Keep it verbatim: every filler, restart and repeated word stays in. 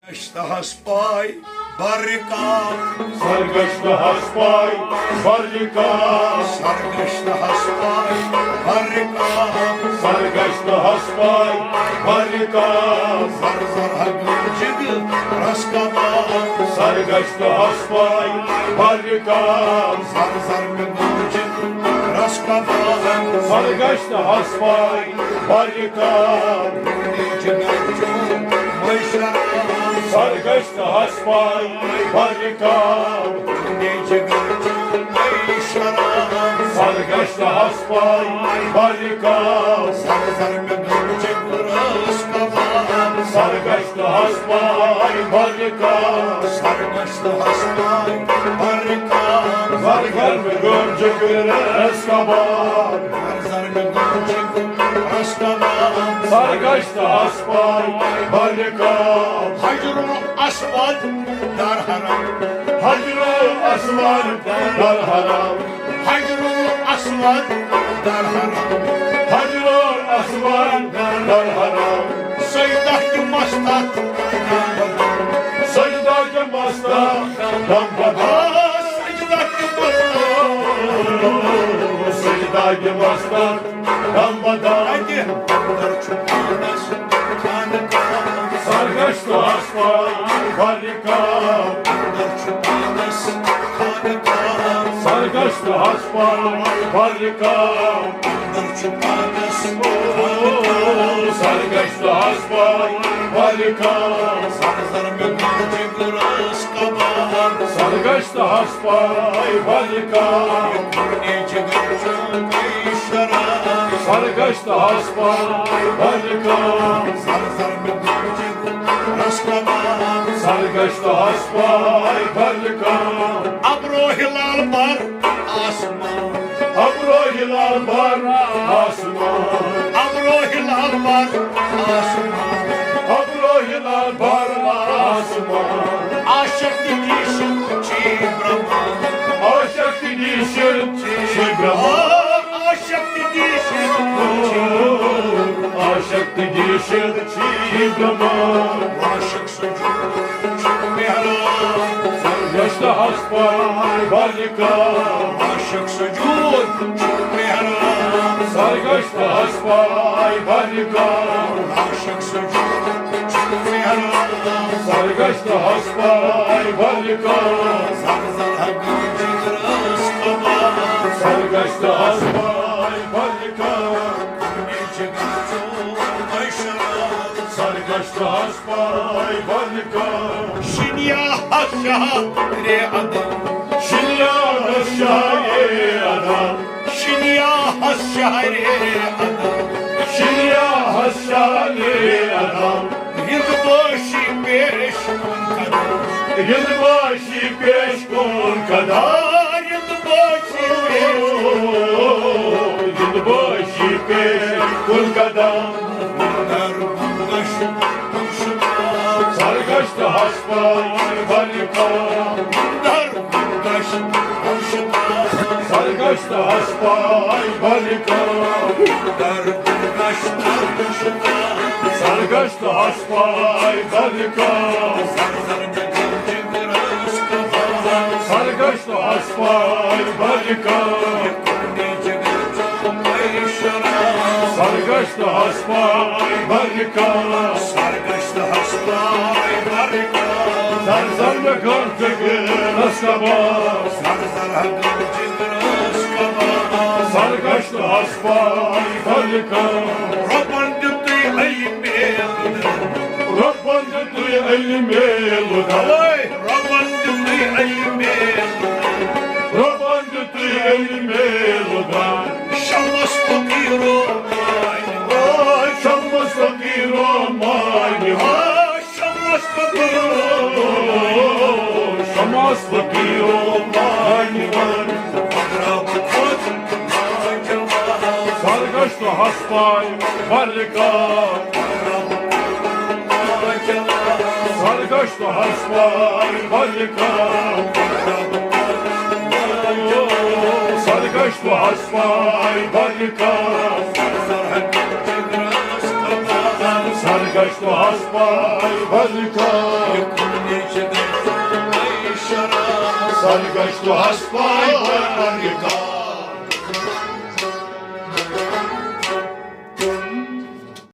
سرگشتہس پاے برکا۔ سرگشتہس پاے برکا۔ سرگشتہس پاے برکا۔ سرگشتہس پاے برکا۔ زر زر ہگم جگ رس کباب۔ سرگشتہس پاے برکا۔ زر زر مگم جگ رس کباب۔ سرگشتہس پاے برکا۔ جگر چون مشرا۔ سرگشتہس پاے برکا۔ جگر چون مشرا۔ سرگشتہس پاے برکا۔ سر زر مگم جگ رس کباب۔ سرگشتہس پاے برکا۔ سرگشتہس پاے برکا۔ زر زر مگم جگ رس کباب۔ زر زر مگم جگ رس کباب۔ سرگشتہس پاے برکا۔ حجر الاسود در حرم۔ حجر الاسود در حرم۔ حجر الاسود در حرم۔ حجر الاسود در حرم۔ سجدہ کہ مستت دم بدم۔ سجدہ کہ مستت دم بدم۔ آ، سجدہ کہ مستت۔ سجدہ کہ مستت دم بدم۔ اتہِ اندر چھُ پانس خانقاہ۔ سرگشتہس پاے برکا۔ اندر چھُ پانس خانقاہ۔ سرگشتہس پاے برکا۔ اندر چھُ پانس خانقاہ۔ سرگشتہس پاے برکا۔ زر زر مگم جگ رس کباب۔ سرگشتہس پاے برکا۔ جگر چون مشرا۔ سرگشتہس پاے برکا۔ زر زر مگم جگ رس کباب۔ سرگشتہس پاے برکا۔ ابرو ہلال بر آسمان۔ ابرو ہلال بر آسمان۔ ابرو ہلال بر آسمان۔ ابرو ہلال بر آسمان۔ عاشق تہٕ دیٖشِت چھی برٛہما۔ عاشق تہٕ دیٖشِت چھی برٛہما۔ عاشق تہٕ دیٖشِت چھی۔ عاشق تہٕ دیٖشِت چھی برٛہما۔ عاشق سجود چھُ محراب۔ سرگشتہس پاے برکا۔ عاشق سجود چھُ محراب۔ سرگشتہس پاے برکا۔ عاشق سجود چھُ محراب۔ سرگشتہس پاے برکا۔ زر زر ہگم جگ رس کباب۔ سرگشتہس پاے برکا۔ جگر چون مشرا۔ سرگشتہس پاے برکا۔ شنیاہس شہرِ ادب۔ شنیاہس شہرِ ادب۔ شنیاہس شہرِ ادب۔ شنیاہس شہرِ ادب۔ رِند بٲشی پیش کُن قدم۔ رِند بٲشی پیش کُن قدم۔ آ، رِند بٲشی پیش۔ رِند بٲشی پیش کُن قدم۔ در گنگش سرگشتہس پاے برکا۔ در گنگش سرگشتہس پاے برکا۔ در گنگش سرگشتہس پاے برکا۔ سرگشتہس پاے برکا۔ سرگشتہس پاے برکا۔ سرگشتہس پاے برکا۔ زر زر مگم جگ رس کباب۔ زر زر ہگم جگ رس کباب۔ سرگشتہس پاے برکا۔ رۄبن دیُتُے علمِ الہُدا۔ رۄبن دیُتُے علمِ الہُدا۔ اوے، رۄبن دیُتُے علمِ الہُدا۔ رۄبن دیُتُے علمِ الہُدا۔ شمس فقیرو مانہِ وٲے۔ شمس فقیرو مانہِ وٲے۔ شمس فقیرو۔ شمس فقیرو مانہِ وٲے۔ پگرا بہٕ کھوژ نوجوان۔ سرگشتہس پاے برکا۔ سرگشتہس پاے برکا۔ سرگشتہس پاے برکا۔ سرگشتہس گژھِ ہس پاے بدکار، سر گژھِ ہس پاے